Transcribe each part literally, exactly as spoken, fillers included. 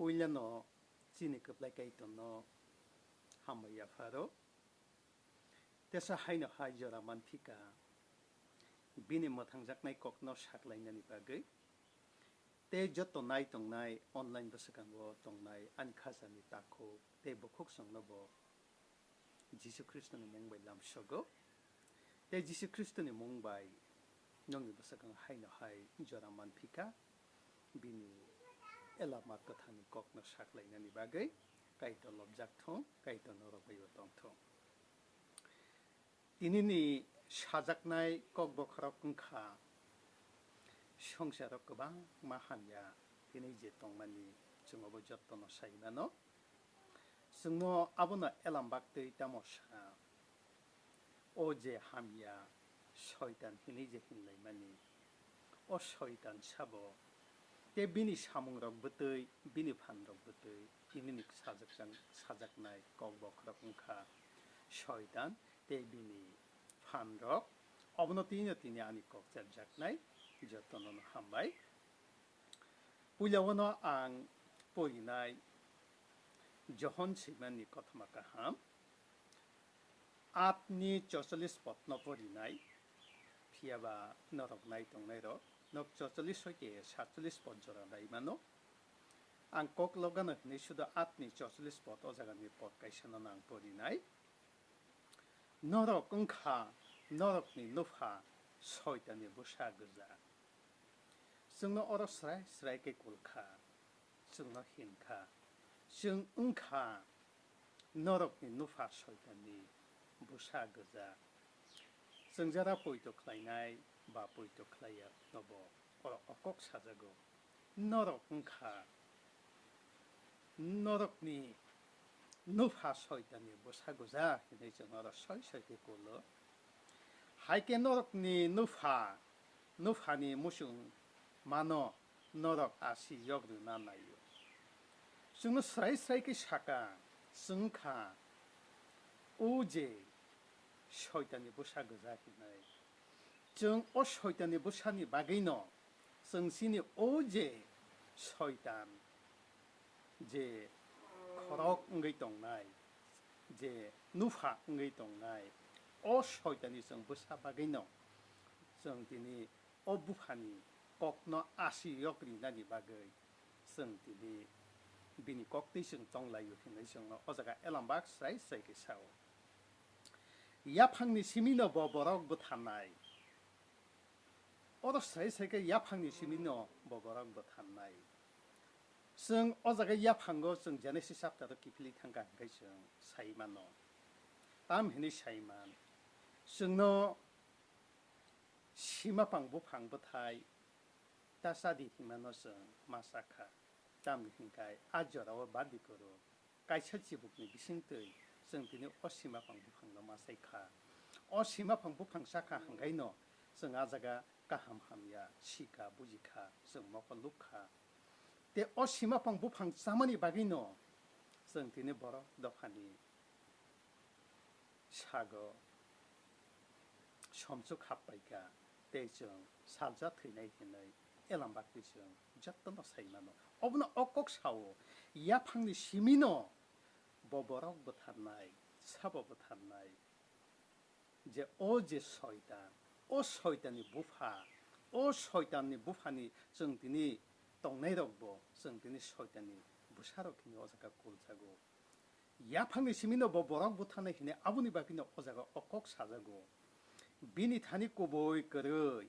Puilano chini kwplai Kaitorno hambai yapharo. Tesa haino hai jora manphika bini mwthangjaknai kokno saklainani bagwi. Tei joto nai tongnai online bwswkango tongnai ani khajani takhuk tei bukhuk chwngno bo Jisu Khristoni mung bai lamsogo. Tei Jisu Khristoni mung bai nokni bwswkang haino hai jora manphika, bini elama kwthangni kokno saklainani bagwi Kaitor lobjak thung, Kaitor norok bai bo tong thung. Tinini sajaknai kok bokhorok wngkha, songsaro kwbangma hamya tini je tongmani chwng obo jottono sai mano. Chwngno abono elam baktwi tamo sa, o je hamya soitan hinwi je hinlaimani, o soitan sabo tei bini samungrok bwtwi, bini phanrok bwtwi tinini sajakjak-, sajaknai kok bokhorok wngkha soitan tei bini phanrok. Obono twino tini ani kok chepjaknai jotono hambai. Puila-o no ang porinai Johon Swimanni kothoma kaham, atni chocholish podno porinai, phiyaba norok nai tongnairok nok chocholish hoi khe satcholish pod jora nai mano. Ang kok logano hinwi sudo atni chocholish pod o jagani pod kaisano ang porinai. Norok wngkha norokni nupha soitanni bwsa gwja. Chwngno oro srai srai khe kul kha, chwngno hin kha, chwng wng kha norokni nupha soitanni bwsa gwja. Chwng jara poito khlainai ba poito khlaiya nobo oro o kok sajago. Norok wngkha norokni nupha soitanni bwsa gwja hinwi chwng oro soi soi khe kulo. Hai khe norokni nupha, nuphani muchung mano norok asi yok rwna naio. Chwngno srai srai khe saka, chwng kha o je soitanni bwsa gwja hinwi. Chwng o soitanni bwsani bagwino chwng chini o je soitan, je khorok wngwi tongnai, je nupha wngwi tongnai, o soitanni chwng bwsa bagwino chwng tini o buphani kokno asi yok rinani bagwi chwng tini bini koktwi chwng tonglaio hinwi chwngno o jaga elambak srai srai khe sao. Yaphangni simino bo borok bwtharnai. Oro sai sai khe yaphangni simino bo borok bwtharnai. Chwng o jaga yaphango chwng Genesis chapter o kiphilwi thangkha hwnkhe chwng sai mano. Tam hinwi sai man. Chwngno simapang buphang bwthai ta chadi hinmano chwng ma sakha. Tamni hwnkhai a jorao badi kwrwng kaisa chibukni bisingtwi chwng tini o simapang buphangno ma sai kha. O simapang buphang chakha hwnkhaino chwng a jaga kaham hamya sika bujikha, chwng mokol lukha. Tei o simapang buphang chamani bagwino chwng tini borok dophani sago somsuk happaikha, tei chwng salsa thwinai hinwi elambakti chwng jotono sai mano. Obono o kok sao, yaphangni simino bo borok bwtharnai, sabo bwtharnai, je o je soitan, o soitanni bupha, o soitanni buphani chwng tini tongnairokbo chwng tini soitanni bwsarok hinwi o jaga kuljago. Yaphangni simino bo borok bwtharnai hinwi aboni bagwino o jaga o kok sajago. Bini thani kubui kwrwi,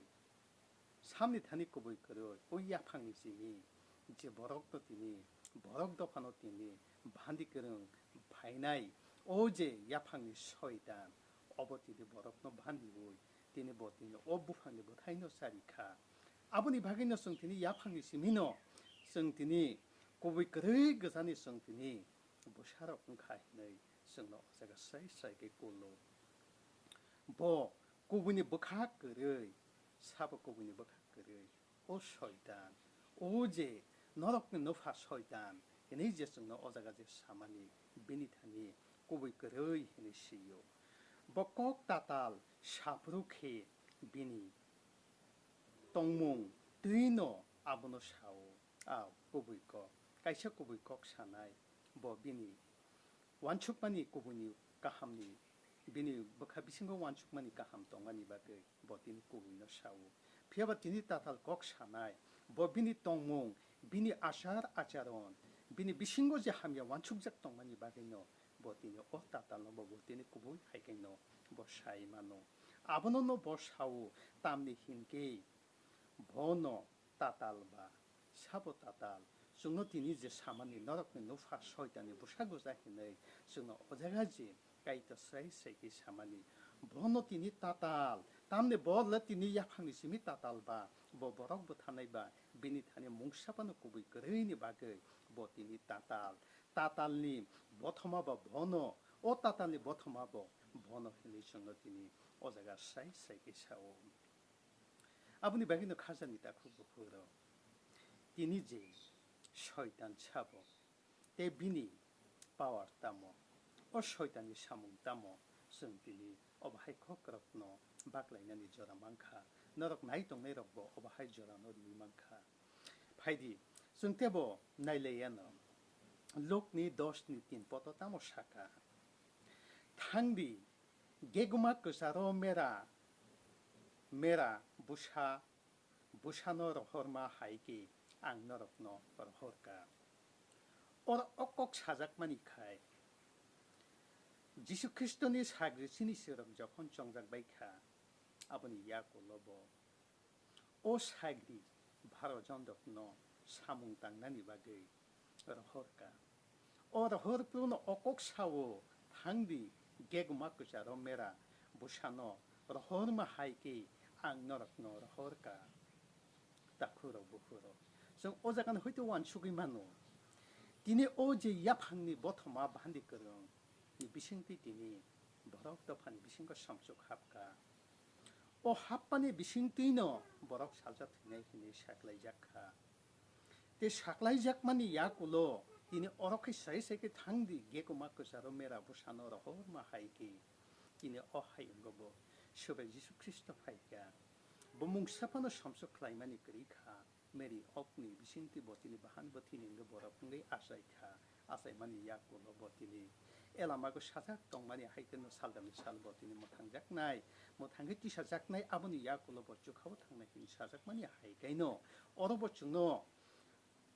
samni thani kubui kwrwi, o yaphangni simi je borokno tini, borok dophano tini bhandi kwrwng phainai, o je yaphangni soitan, obo tini borokno bhandiui tini bo tini o buphangni bwthaino chari kha. Aboni bagwino chwng tini yaphangni simino chwng tini kubui kwrwi gwjani chwng tini bwsarok wngkha hinwi chwngno o jaga srai srai khe kulo. Bo kubuini bwkha kwrwi, sabo kubuini bwkha kwrwi, o soitan, o je norokni nupha soitan hinwi je chwngno o jaga je samani, bini thani kubui kwrwi hinwi sio. Bo kok tatal saphuru khe bini tongmung twino abono sao. A kubui kok. kaisa kubui kok sanai, bo bini uansukmani kubuini kahamni, bini bwkha bisingo uansukmani kaham tongmani bagwi bo tini kubuino sao. Phiya ba tini tatal kok sanai, bo bini tongmung, bini achar acharon, bini bisingo je hamya uansukjak tongmani bagwino bo tini o tatalno bo, bo tini kubui hai khe no bo sai mano. Abono no bo sao, tamni hinkhe bono tatal ba sabo tatal. Chwngno tini je samani norokni nupha soitanni bwsa gwja hinwi chwngno o jaga je Kaitor srai srai khe samani. Bono tini tatal, tamni bo le tini yaphangni simi tatal ba, bo borok bwtharnai ba, bini thani mungsa phano kubui kwrwini bagwi bo tini tatal. Tatalni bothoma ba bono, o tatalni bothoma bo bono hinwi chwngno tini o jaga srai srai khe sao. Aboni bagwino khajani takhuk bukhuk rok, tini je soitan sabo tei bini power tamo, o soitanni samung tamo, chwng tini obo hai kokrokno baklainani jora mankha, norok nai tongnairokbo obo hai jorano riwi mankha. Phaidi, chwng teibo nailaiyano, Lukni dos ni tin poto tamo saka, "Thangdi, geguma kwcharo mera, mera bwsa, bwsano rohorma hai khe ang norokno rohorka." Oro o kok sajakmani khai Jisu Khristoni sagri chini sirok jokhon chongjak bai kha, aboni yakulo bo o sagri baro jon rokno samung tangnani bagwi rohorka. O rohor phuru no o kok sao, "Thangdi, geguma kwcharo mera bwsano rohorma hai khe ang norokno rohorka." Takhuk rok bukhuk rok, chwng o jaga no hoite uansugwi mano. Tini o je yaphangni bothoma bhandi kwrwng ni bisingtwi tini borok dophani bisingo somsuk hapkha. O happani bisingtwino borok salsa thwinai hinwi saklaijak kha. Tei saklaijakmani yakulo tini oro khe sai sai khe, "Thangdi, geguma kwcharo mera bwsano rohorma hai khe." Tini o hayungo bo Subrai Jisu Khristo phaikha. Bo mungsa phano somsuk khlaimani kwrwi kha. Mary okni bisingtwi bo tini bahan bo thini wngwi borok wngwi achai kha. Achaimani yakulo bo tini elamago sajak tongmani hai kheno saldamni sal bo tini mwthangjaknai, mwthangwi tisajaknai, aboni yakulo bo chukhao thangnai hwnwi sajakmani hai kaino oro bo chwngno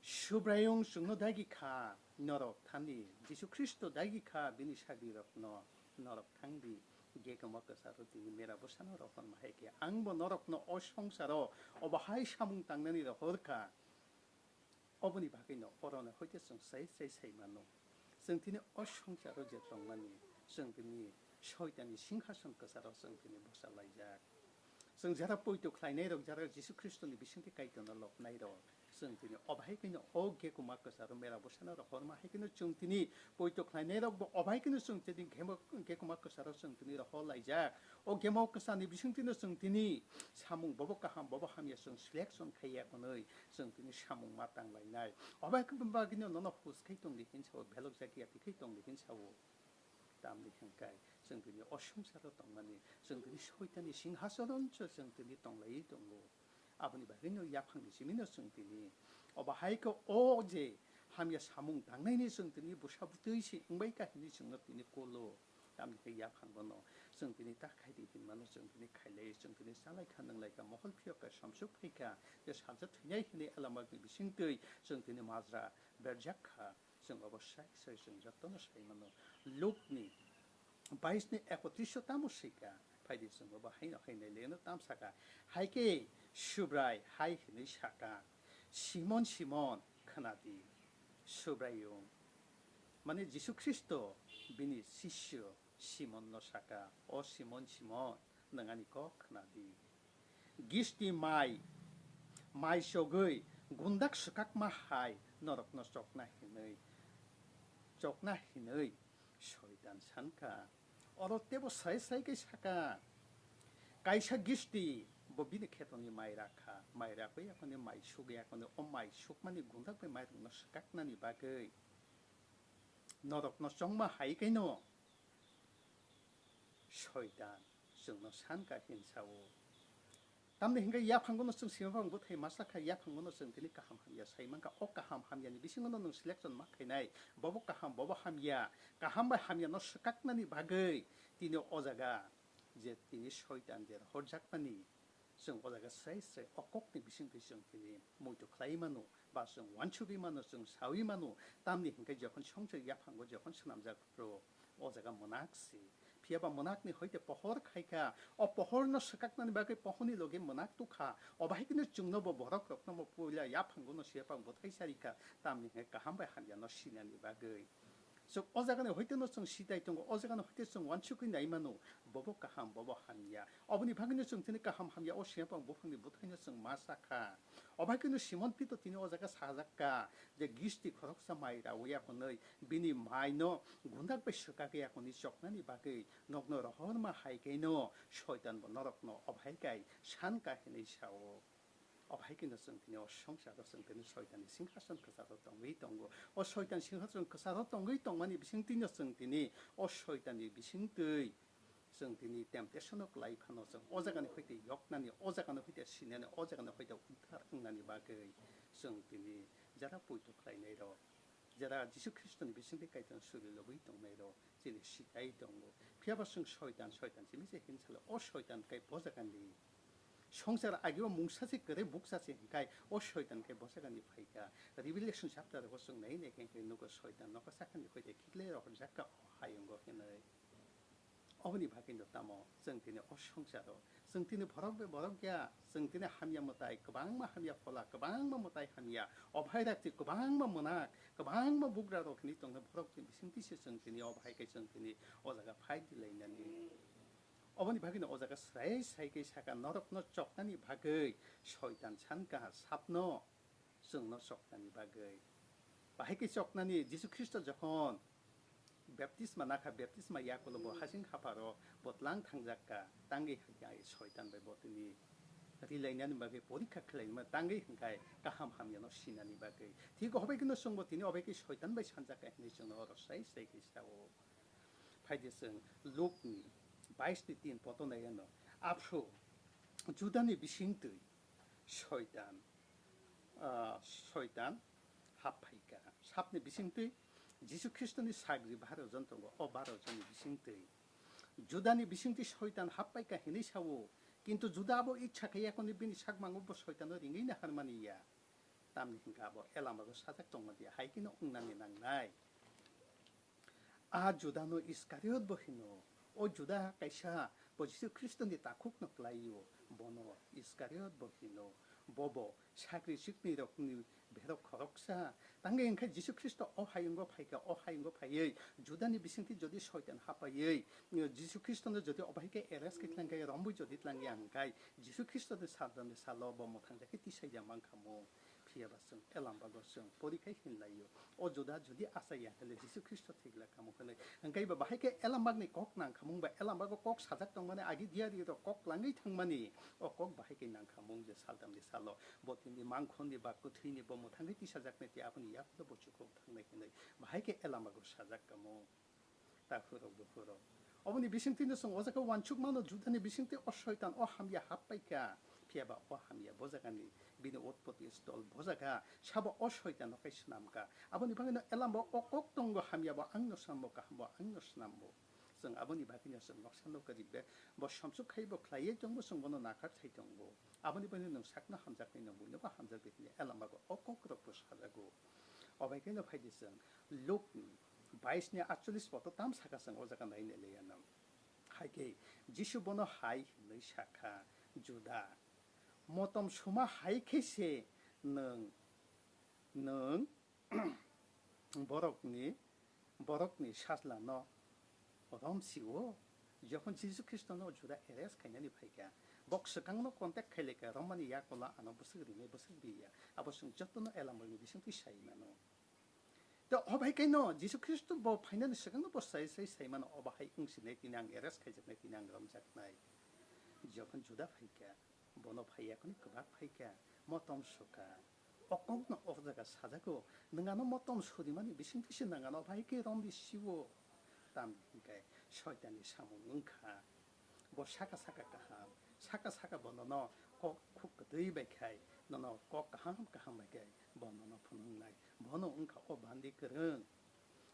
Subraiyung chwngno dagi kha, norok thani Jisu Khristo dagi kha, bini sagrirokno norok thangdi, geguma kwcharo tini mera bwsano rohorma hai khe angbo norokno o songsaro obo hai samung tangnani rohor kha. Oboni bagwino orono hoite chwng sai sai sai mano. Chwng tini o songsaro je tongmani, chwng tini soitanni singhason kwcharo chwng tini bwsa laijak. Chwng jara poito khlainairok, jara Jisu Khristoni bisingtwi Kaitorno lobnairok, chwng tini obo hai kheno o geguma kwcharo mera bwsano rohorma hai kheno chwng tini poito khlainairokbo obo hai kheno chwng tini gemo-, geguma kwcharo chwng tini rohor laijak. O gemo kwchani bisingtwino chwng tini samung bobo kaham, bobo hamya chwng selection khaiya hwnwi chwng tini samung ma tanglainai. Obo hai bagwino nono hus khai tongdi hinsa o, belok jakya twi khai tongdi hinsa o. Tamni hwnkhai chwng tini o songsaro tongmani, chwng tini soitani singhasoron se chwng tini tonglaiwi tongo. Aboni bagwino yaphangni simino chwng tini obo hai khe o je hamya samung tangnaini chwng tini bwsa bwtwi se wngbai kha hinwi chwngno tini kolo. Tamni hwnkhai yaphangono chwng tini ta khaidi hinmano chwng tini khailai, chwng tini chalai kha, nwnglai kha, mohol phiyok kha, somsuk phai kha, je salsa thwinai hinwi elamani bisingtwi chwng tini majra berjak kha. Chwng obo sai sai chwng jotono sai mano. Lukni bais ni ekotris o tamo sika, phaidi chwng obo haino hai nai leno tam saka. Hai khe Subrai hai hinwi saka, "Simon, Simon, khwnadi, Subraiyung," mane Jisu Khristo bini sisyo Simonno saka, "O Simon, Simon, nwng ani kok khwnadi. Gisti mai, mai chogwi gundak swkakma hai norokno chokna hinwi, chokna hinwi soitan sankha." Oro teibo sai sai khe saka, "Kaisa gisti bo bini khetoni mai rakha, mai rakwi akhoni mai sugwi akhoni o mai sukmani gundak bai mairokno swkaknani bagwi norokno chongma hai khe no." Soitan chwngno sankha hinsa-o, Tamni hingke yaphango no chwng sima bang bwthai masa kha, yaphango no chwng tini kaham hamya sai mankha. O kaham hamya ni bisingo no nwng selection ma khainai, bobo kaham, bobo hamya, kaham bai hamya no swkaknani bagwi tini o jaga je tini soitan je horjakmani, chwng o jaga srai srai o kokni bisingtwi chwng tini muitu khlai mano, ba chwng wansugwi mano, chwng sawi mano. Tamni hingke jokhon songchar yaphango jokhon swnamjak phuru o jaga mwnak se. Phiya ba mwnakni hoite pohor khai kha, o pohorno swkaknani bagwi pohorni logi mwnak tukha. O bahai kheno chwngno bo borok rokno bo puila yaphango no siya pang bwthai sari kha, tamni hingke kaham bai hamya no sinani bagwi. Chwng o jagani hoite no chwng sitai tongo, o jagani hoite chwng wansugwi nai mano, bobo kaham, bobo hamya. Oboni bagwino chwng tini kaham hamya o sengpang buphangni bwthaino chwng ma sa kha. O bai kheno Simon Pitor tini o jaga sajak kha je gisti khoroksa mai rawi ya hwnwi bini maino gundak bai swkak ya hwnwi choknani bagwi nokno rohorma hai khe no soitan bo norokno o bai kai san kha hwnwi sao. O bai kheno chwng tini o songsaro chwng tini soitanni singhason kwcharo tongwi tongo. O soitan singhason kwcharo tongwi tongmani bisingtwino chwng tini o soitanni bisingtwi chwng tini temptation-o kwlai phano chwng o jagani hoite yoknani, o jagani hoite sinani, o jagani hoite udhar wngnani bagwi chwng tini jara poito khlainai rok, jara Jisu Khristoni bisingtwi Kaitor suri lobwi tongnai rok chini sitai tongo. Phiya ba chwng soitan, soitan simi se hinsalo, o soitan kai bo jagani songsar agio mungsa se kwrwi buksa se hinkai o soitan kai bo jagani phaikha. Revelation chapter rogo chwng nai nai khe nugo soitan nokha sakani hoite khiklai rok jakka o hayungo hinwi. Oboni bagwino tamo chwng tini o songsaro, chwng tini borok bai borok ya, chwng tini hamya mwtai, kwbangma hamya phola, kwbangma mwtai hamya, o bhairakti kwbangma mwnak, kwbangma bugrarok hinwi tongnai borokni bisingtwi se chwng tini o bhai khe chwng tini o jaga phai di lainani. Oboni bagwino o jaga srai srai khe saka norokno choknani bagwi soitan san kaha sapno chwngno choknani bagwi. Bahai khe choknani Jisu Khristo jokhon baptisma nakha, baptisma yakulo bo hasing hapharo bo tlang thangjak kha, tangwi hai soitan bai bo tini rilainani bagwi porikha khlaima tangwi hwnkhe kaham hamyano sinani bagwi. Thik obai kheno chwngbo tini obai khe soitan bai sanjak kha hinwi chwngno oro srai srai khe sao. Phaidi chwng Lukni bais ni tin poto nai ano. Aphru Judani bisingtwi soitan, ah, soitan hap phaikha. Sapni bisingtwi Jisu Khristoni sagri baro jon tongo, o baro jonni bisingtwi Judani bisingtwi soitan hap paikha hinwi sao. Kintu Juda abo ichha khe yakhwni bini sakmango bo soitano ringwi naharmani ya. Tamni hwnkhe abo elamago sajak tongma dia, hai kheno wngnani nangnai. A Judano Iskariot bo hino. O Juda kaisa bo Jisu Khristoni takhukno klaio, bono Iskariot bo hino. Bobo sakri sikni rokni berok khoroksa. Tangwi hwnkhe Jisu Khristo o hayungo phaikha, o hayungo phaiwi Judani bisingtwi jodi soitan hapaiwi Jisu Khristono jodi o bahai khe arrest khe tlangkhe, romwi jodi tlangya hwnkhe Jisu Khristoni saldamni salo bo mwthangjakhe tisaiya mankha mung. Phiya ba chwng elambago chwng porikhai hinlaio. O Juda jodi achaiya hwnle Jisu Khristo thwiglak kamo hwnwi. Hwnkhe ba bahai khe elambagni kok nangkhamung ba elambago kok sajak tongmani agi diari rok kok langwi thangmani. O kok bahai khe nangkhamung je saldamni salo bo tini mangkhonni ba kwthwini bo mwthangwi tisajaknai tei aboni yakno bo chukwrwng thangnai hwnwi. Bahai khe elambago sajak kamo. Takhurok bukhurok. Oboni bisingtwino chwng o jaga uansuk mano Judani bisingtwi o soitan o hamya hap paikha. Phiya ba o hamya bo jagani bini utpoti stol bo jaga sabo o soitano kai swnamkha. Aboni bagwino elambao o kok tongo hamya bo angno swnambo kaham bo angno swnambo. Chwng aboni bagwino chwng noksa nokha rikbe bo somsuk khai bo khlaiwi tongbo chwng bono nakhar thai tongbo. Aboni bagwino nwng sakno hamjaknai nwng buino bo hamjakdi hwnwi elambao o kokrok bo sajago. Obai kheno phaidi chwng Lukni bais ni atchollis poto tam saka chwng o jaga nai nai liya nang. Hai khe Jisu bono hai hwnwi sakha, Juda, motom suma hai khe se nwng, nwng borokni, borokni sajlano romsio. Jokhon Jisu Khristono Juda arrest khainani phaikha, bok swkangno contact khailaikha, romani yakola ano bwswk rinai bwswk biya. Abo chwng jotono elambagni bisingtwi sai mano. To, o bai khe no, Jisu Khristo bo phainani swkangno bo sai sai sai mano, o bahai wng sinai tini ang arrest khaijaknai, tini ang romjaknai. Jokhon Juda phaikha, bono phaiya khoni kwbak phaikha, motom sukha. O kokno o jaga sajago, nwng ano motom surimani bisingtwi se nwng ano bahai khe romdi siwo. Tamni hwnkhe soitanni samung wngkha. Bo saka saka kaham, saka saka bono no kok khuk kwtwi bai khai, nono kok kaham kaham bai khai bo nono phunuknai. Bono wngkha o bandi kwrwng,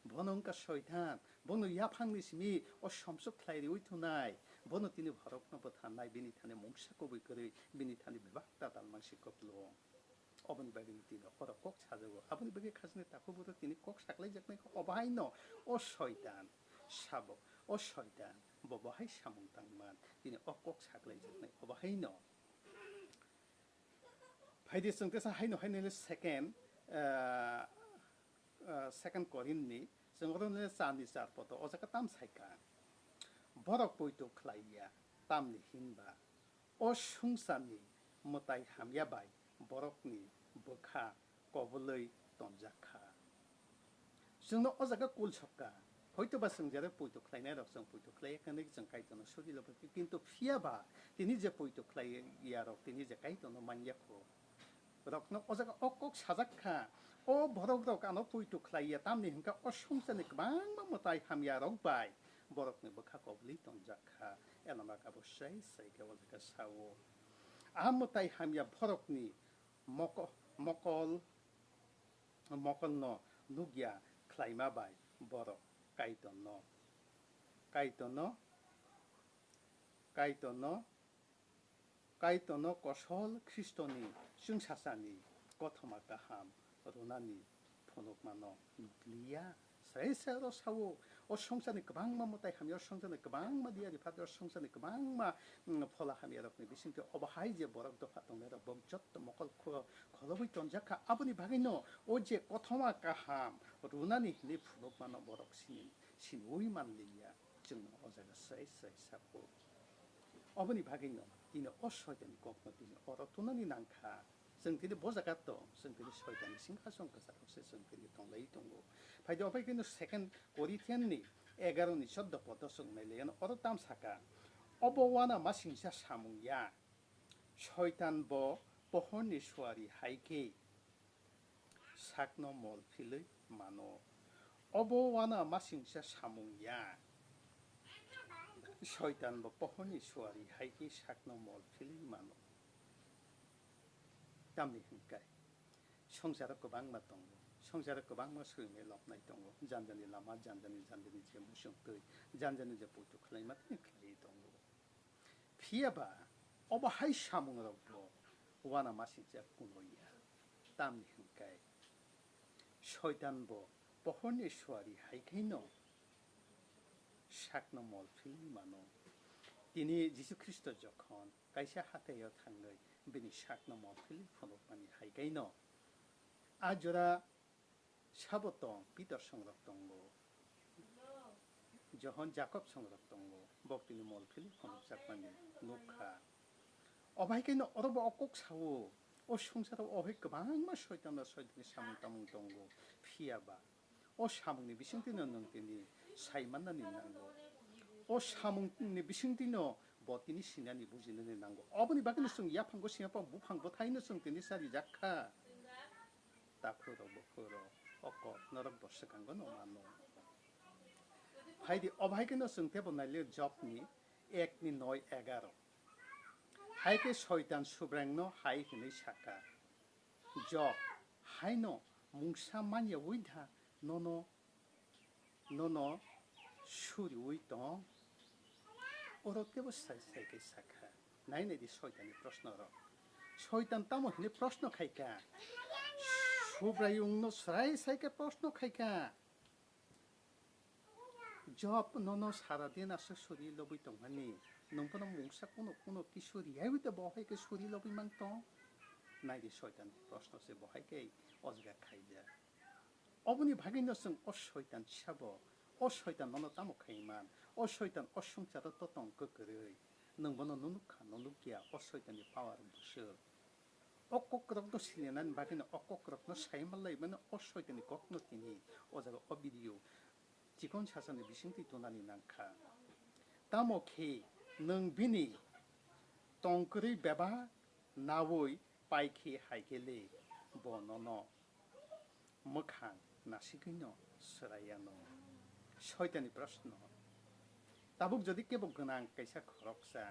bono wngkha soitan, bono yaphangni simi o somsok khlai riwi thunai. Bono tini borokno bwtharnai, bini thani mungsa kubui kwrwi, bini thani bebak tatal mangsi kwplung. Oboni bagwi tini oro kok sajago. Aboni bagwi khajani takhuk bwrwi tini kok saklaijaknai khe obo haino o soitan sabo, o soitan bo bahai samung tangman tini o kok saklaijaknai obo haino. Phaidi chwng tesa haino haino le second, ah, ah, second Korinthni chwng oro le chani char poto o jaga tam saikha. Borok poito khlaiya, tamni hinba o swngcharni mwtai hamya bai borokni bwkha kobulwi tonjak kha. Chwngno o jaga kul sokha, hoitoba chwng jera poito khlainairok chwng poito khlaiya hwnwi chwng Kaitorno suri lobakha, kintu phiyaba tini je poito khlaiyarok tini je Kaitorno manya kho, rokno o jaga o kok sajak kha, o borok rok ano poito khlaiya, tamni hwnkha o swngcharni kwbangma mwtai hamya rok bai borokni bwkha kobli tongjak kha. Elama kabo sai sai khe o jaga sao, a mwtai hamya borokni moko-, mokol, mokolno nukya khlaima bai borok Kaitorno, Kaitorno, Kaitorno, Kaitorno kosol Khristoni chwngsachani kothoma kaham rwnani phunukmano nukliya. Srai srai oro sao, o swngcharni kwbangma mwtai hamya, o swngcharni kwbangma diyari phatri, o swngcharni kwbangma, mm, phola hamyarokni bisingtwi obo hai je borok dopha tongnairok, borok jotto mokol kho-, kholobwi tonjak kha. Aboni bagwino o je kothoma kaham rwnani hinwi phunukmano borok sini, siniwi manliya. Chwngno o jaga srai srai sabo. Oboni bagwino tini o soitanni kokno tini oro tunani nangkha. Chwng tini bo jaga tong, chwng tini soitanni singhason kwcharo se chwng tini tonglai tongo. Phaidi obai kheno second Corinthian ni egaroh ni chordo podo chwng nailaiyano oro tam saka, obo wana masingcha samung ya. Soitan bo pohorni suari hai khe sakno mol philwi mano. Obo wana masingcha samung ya. Soitan bo pohorni suari hai khe sakno mol philwi mano. Tamni hwnkhe, songsaro kwbangma tongo, songsaro kwbangma swrwngwi lobnai tongo, janjani lama, janjani, janjani je musung twi, janjani je poito khlaima tini khlaiwi tongo. Phiyaba obo hai samungrokbo wana masingcha kunoya. Tamni hwnkhe soitan bo pohorni suari hai khaino sakno mol philwi mano. Tini Jisu Khristo jokhon kaisa hathaio thangwi bini sakno mol philwi phunukmani hai khaino a jora sabo tong, Pitor songrok tongo, Johon, Jakob songrok tongo, bok tini mol philwi phunukjakmani nukha. Obo hai khe no oro bo o kok sao, o swngcharo o hai kwbangma soitan ba soitanni samung tamung tongo, phiya ba o samungni bisingtwi no nwng tini sai mannani nango. O samungni bisingtwi no bo tini sinani bujinani nango. Oboni bagwi no chwng yaphango siyapha buphang bwthaino chwng tini charijak kha. Takhuk rok bukhuk rok, o kok norok bo swkango no mano. Phaidi, obo hai kheno chwng teibo nailio Job ni ek ni noi egaro. Hai khe soitan Subraiyungno hai hwnwi sakha, Job, haino mungsa man yaui da nono, nono suriui tong? Oro teibo sai sai khe sakha. Nai nai di soitanni proshno rok. Soitan tamo hwnwi proshno khai kha? Subraiyungno srai sai khe proshno khai kha. Job, nono sara din aswk suri lobwi tongmani, nwng bono mungsa kuno kuno kisu riyaiwi de bo hai khe suri lobwi mang tong? Nai di soitan proshno se bo hai khe o jaga khaijak. Oboni bagwi no chwng o soitan sabo, o soitan nono tamo khai man, o soitan o swngcharo totong kwkwrwi, nwng bono nunuk kha nunuk ya, o soitanni power bwswk. O kokrokno silinani bagwino o kokrokno sai manlai mano o soitani kokno tini o jaga o video chikon sasani bisingtwi tonani nangkha. Tamo khe nwng bini tongkwrwi bebak naui paikhe hai khe le bo nono mwkhang nasigwino swraiyano. Soitani proshno. Tabuk jodi kebo gwnang kaisa khoroksa,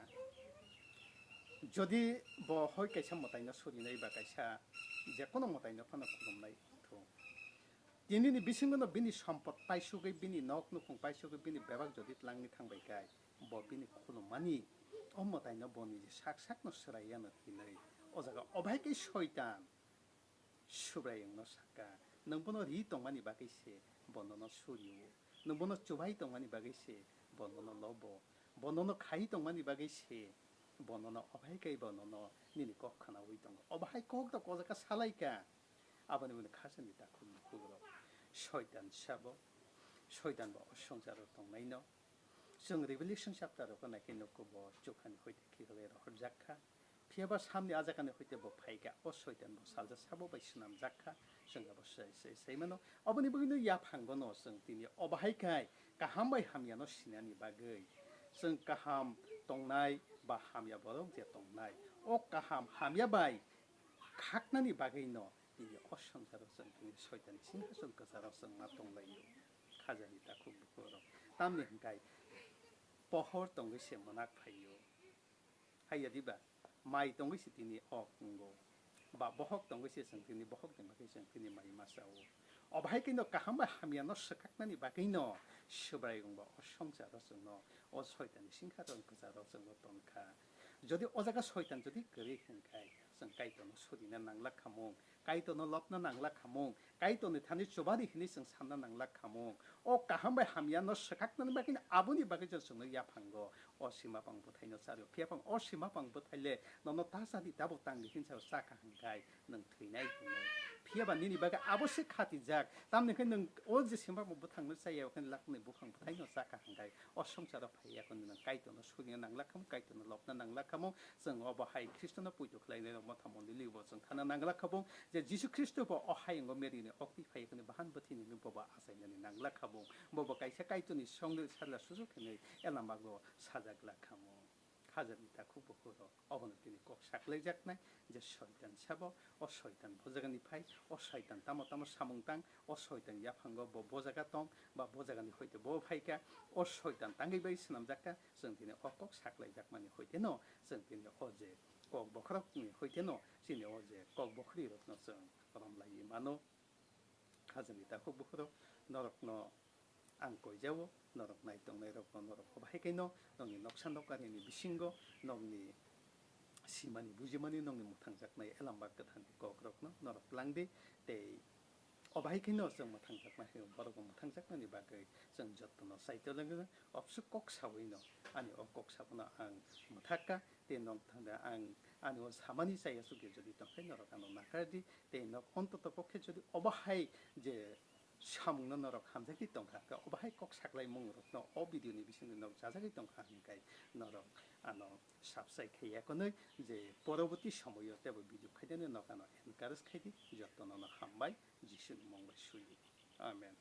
Jodi bo hoi kaisa mwtaino surinai ba kaisa jekono mwtaino phano khulumnai wngthung, tinini bisingono bini sompot paisugwi, bini nok nukhung paisugwi, bini bebak jodi tlangwi thangbai khe, bo bini khulummani o mwtaino bo niji sak sakno swrai yano hinwi o jaga o bahai khe Soitan Subraiyungno sakha, nwng bono ri tongmani bagwi se bo nono surio, nwng bono chubai tongmani bagwi se bo nono lobo, bo nono khai tongmani bagwi se bo nono o bahai khe bo nono nini kok khnaui tongo. O bahai kok da o jaga salaikha, aboni ulo khajani takhuk bukhuk rok. Soitan sabo, Soitan bo o swngcharo tongnaino. Chwng Revelation chapter rok naikhe nukgo bo chukhani hoite khiklai rohorjak kha. Phiya ba samni ajagani hoite bo phaikha, o Soitan bo salsa sabo bai swnamjakha, chwng abo sai, sai, sai mano. Aboni bagwino yaphangono chwng tini o bahai khai kaham bai hamyano sinani bagwi, chwng kaham tongnai ba hamya borok je tongnai, o kaham hamya bai khaknani bagwino tini o swngcharo chwng tini Soitan singhason kwcharo chwng ma tonglaio. Khajani takhuk bukhuk rok. Tamni hwnkhe pohor tongwi se mwnak phaio. Haiya diba, mai tongwi se tini ok wngo, ba bohok tongwi se chwng tini bohokni bagwi chwng tini mai ma chao. O bahai khe no kaham bai hamya no swkaknani bagwi no Subraiyung bo o swngcharo chwngno, o Soitanni singha rok kwcharo chwngno tonkha. Jodi o jaga Soitan jodi kwrwi hwnkhe, chwng Kaitorno surina nanglak khamung, Kaitorno lobna nanglak khamung, Kaitorni thani chubadi hinwi chwng sanna nanglak khamung. O kaham bai hamya no swkaknani bagwi no aboni bagwi chwng chwngno yaphango. O sima pang bwthaino chario. Phiya pang o sima pang bwthai le nono ta chadi, tabuk tangdi hinsa cha kaham khai nwng thwinai hinwi. Phiya ba nini bagwi abo se khatijak. Tamni khe nwng o je sima pang bwthangno chaya, o khe lakni buphang bwthaino cha kaham khai. O swngcharo phaiya khe nwng Kaitorno surina nanglak khamung, Kaitorno lobna nanglak khamung. Chwng obo hai Khristono poito khlainai rok motha mondoli bo chwng thana nanglak khabung, je Jisu Khristo bo o hayungo Mary ni okti phai khe bahan bwthwini hwnwi bobo achainani nanglak khabung. Bobo kaisa Kaitorni songni sajla sujuk hinwi Elambago sajak lak khamung. Khajani takhuk bukhuk rok, obono tini kok saklaijaknai je Soitan sabo, o Soitan bo jagani phai, o Soitan tamo tamo samung tang, o Soitan yaphango bo bo jaga tong, ba bo jagani hoite bo phaikha, o Soitan tangwi bai swnamjakha, chwng tini o kok saklaijakmani hoite no, chwng tini o je kok bokhorokni hoite no, chini o je kok bokhorwi rokno chwng romlaiwi mano. Khajani takhuk bukhuk rok, norokno ang koijao, norok nai tongnai rokno norok obo hai khe no nokni noksa nokarini bisingo nokni simani bujimani nokni mwthangjaknai Elambak Kwtharni kok rokno norok langdi, tei obo hai khe no chwng mwthangjaknai, borok bo mwthangjaknani bagwi chwng jotono saito langwi obsuk kok sawi no ani o kok sabono ang mwthakha, tei nok thangda ang ani o samani chaya sugwi jodi tongkhe norok ano nakardi, tei nok ontoto pokhe jodi obo hai je samungno norok hamjakdi tongkha, khe obo hai kok saklaimung rokno o video ni bisingo nok chajagwi tongkha, hwnkhai norok ano subscribe khaiya konwi je poroboti somoyo tebo video khaidani nok ano encourage khaidi, jotono no hambai, Jisuni mung bai sui. Amen.